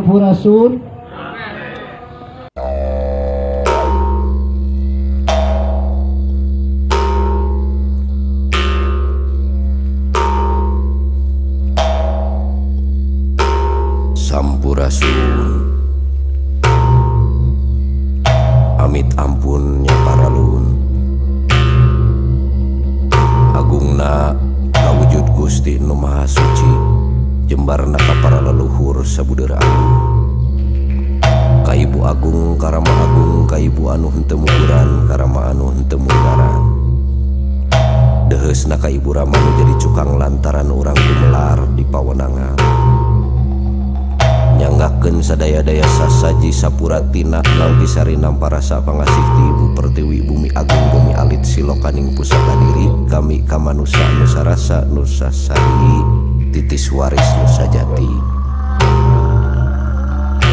Sampurasun. Sampurasun. Amit ampun nya paralun. Agungna kawujud Gusti Nu Maha Suci, jembarna ka para leluhur sabudeur agung. Ka Ibu Agung karama agung, ka Ibu anu henteu muguran karama anu henteu munggaran. Deuheusna ka Ibu Rama nu jadi cukang lantaran urang gumelar di pawenangan. Nyanggakeun sadaya-daya sasaji sapuratina nangkisari namparasa pangasih ti Ibu Pertiwi Bumi Agung Bumi Alit Silokaning Pusaka Diri kami kamanusa nusa rasa nusa sari titis waris nusa jati.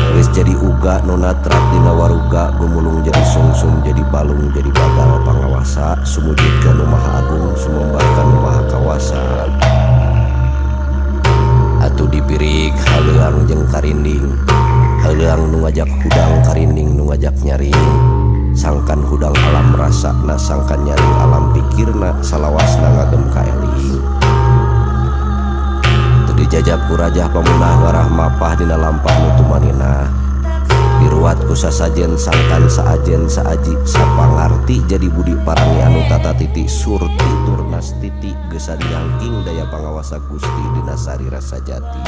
Geus jadi uga nu natrat dina waruga gumulung jadi sungsum jadi balung jadi bagal pangawasa sumujud ka Nu Maha Agung sumembah ka Nu Maha Kawasa. Atuh dipirig haleuang jeung karinding, haleuang nu ngajak hudang karinding nu ngajak nyaring. Sangkan hudang alam rasana sangkan nyaring alam pikirna salawasna ngagem kaeling. Teu dijajab ku rajah pamunah ngarah mapah dina lampah nu tumaninah. Diruat ku sasajen sangkan saajen saaji sapangarti jadi budi parangi anu tata titi surti turnas titi gesan nyangking daya pangawasa Gusti dina sarira sajati.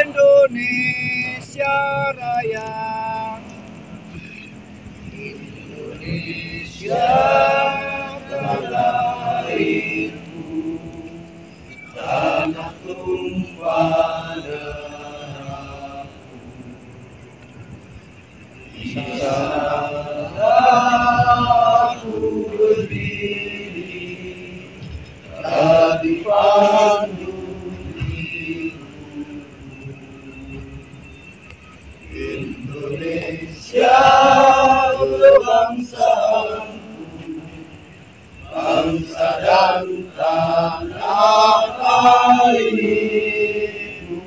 Indonesia Raya, Indonesia tanah airku, tanah tumpah darahku. Di sana aku berdiri, tak dipandu diriku. Indonesia kebangsaanku, bangsa dan tanah airku.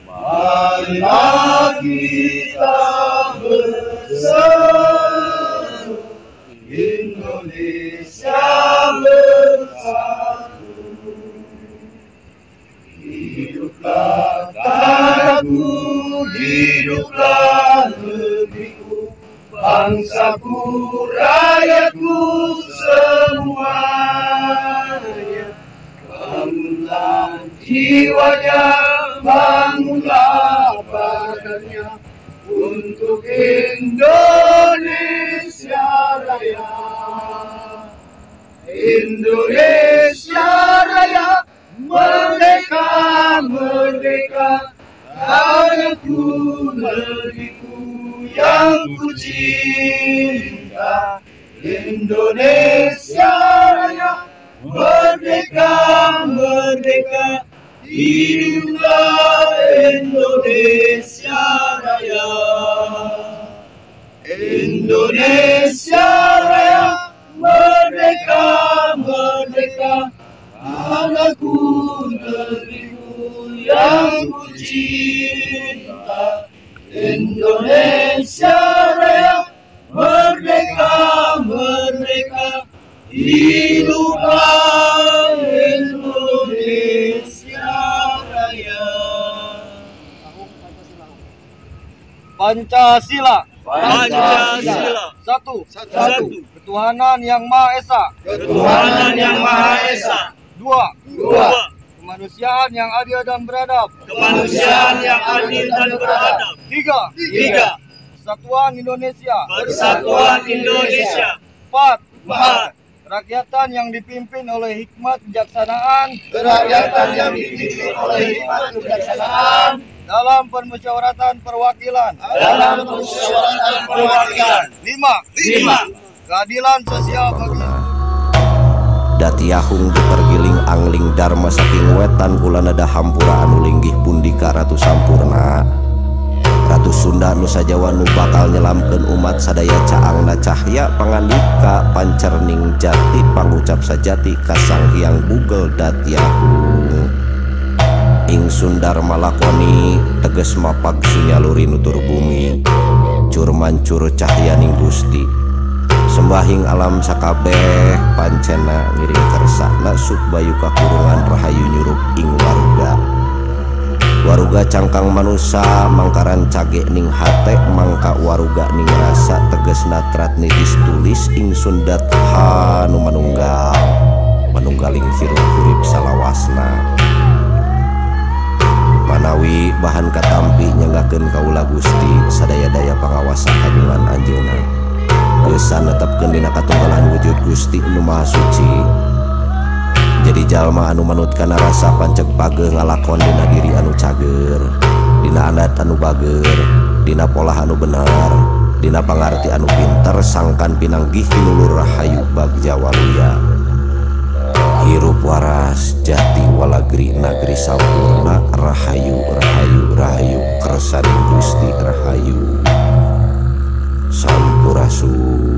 Marilah kita bersatu, Indonesia bersatu. Hiduplah tanahku, hiduplah negeriku, bangsaku, rakyatku semuanya. Bangunlah jiwanya, bangunlah badannya untuk Indonesia Raya. Indonesia Raya, merdeka, merdeka, tanahku, negeriku yang ku cinta. Indonesia Raya, merdeka, merdeka, hiduplah Indonesia Raya. Indonesia Raya, merdeka, merdeka, tanahku, negeriku yang ku cinta. Indonesia Raya, merdeka, merdeka, hiduplah Indonesia Raya. Pancasila. Pancasila. Satu. Satu. Ketuhanan yang Maha Esa. Ketuhanan yang Maha Esa. Dua. Dua. Kemanusiaan yang adil dan beradab. Kemanusiaan yang adil dan beradab. Tiga. Tiga. Persatuan Indonesia. Persatuan Indonesia. Empat. Empat. Kerakyatan yang dipimpin oleh hikmat kebijaksanaan. Kerakyatan yang dipimpin oleh hikmat kebijaksanaan. Dalam permusyawaratan perwakilan. Dalam permusyawaratan perwakilan. Lima. Lima. Keadilan sosial bagi Datiahung getergiling angling dharma saking wetan kulanada hampura anu linggih pundika Ratu Sampurna. Ratu Sunda Nusa Jawa nu bakal nyelamkeun umat sadaya caangna cahya pangandika pancerning jati pangucap sajati ka Sang Hyang Bugel Datiahung. Ingsun Dharma lakoni teges mapag sunyaluri nutur bumi cur mancur cahyaning Gusti sembahing alam sakabeh pancena ngiring kersana supbayu kakurungan rahayu nyurup ing waruga waruga cangkang manusa mangkaran cage ning hate mangka waruga ning rasa teges natrat nitis tulis ingsun datha nu manunggal manunggaling hirup urip salawasna manawi bahan katampi nyanggakeun kaula Gusti sadaya-daya pangawasa kagungan anjeunna geus netepkeun dina katunggalan wujud Gusti nu Maha Suci jadi jalma anu manut kana rasa panceg pageuh ngalakon dina diri anu cager dina adat anu bager dina polah anu bener dina pangarti anu pinter sangkan pinanggih tinulur rahayu bagja waluya hirup waras jati walagri nagri sampurna rahayu rahayu rahayu kersaning Gusti rahayu sampurasun.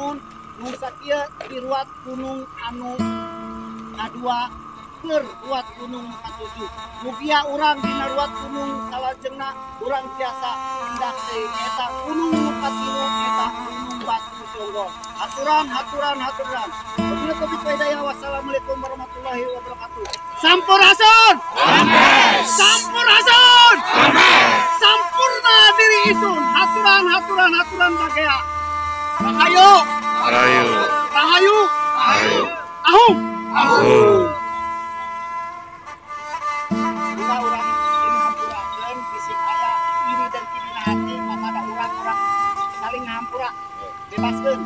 nuhun nu sakieu diruat gunung anu kadua keur ruat gunung katujuh. Mugia urang dina ruat gunung salajengna urang tiasa pindah deui eta gunung nu katilu eta gunung Batu Jonggol. Aturan haturan haturan. Wabillahi taufiq wal hidayah. Wassalamualaikum warahmatullahi wabarakatuh. Sampurasun. Sampurasun. Sampurna diri isun. Haturan haturan haturan bagea. Rahayu. Rahayu. Rahayu. Rahayu. Ahum. Ahum. Bila urang ini hampurakeun bisi aya iri dan kiri hati maka ada urang-urang saling ngahampura bebaskeun.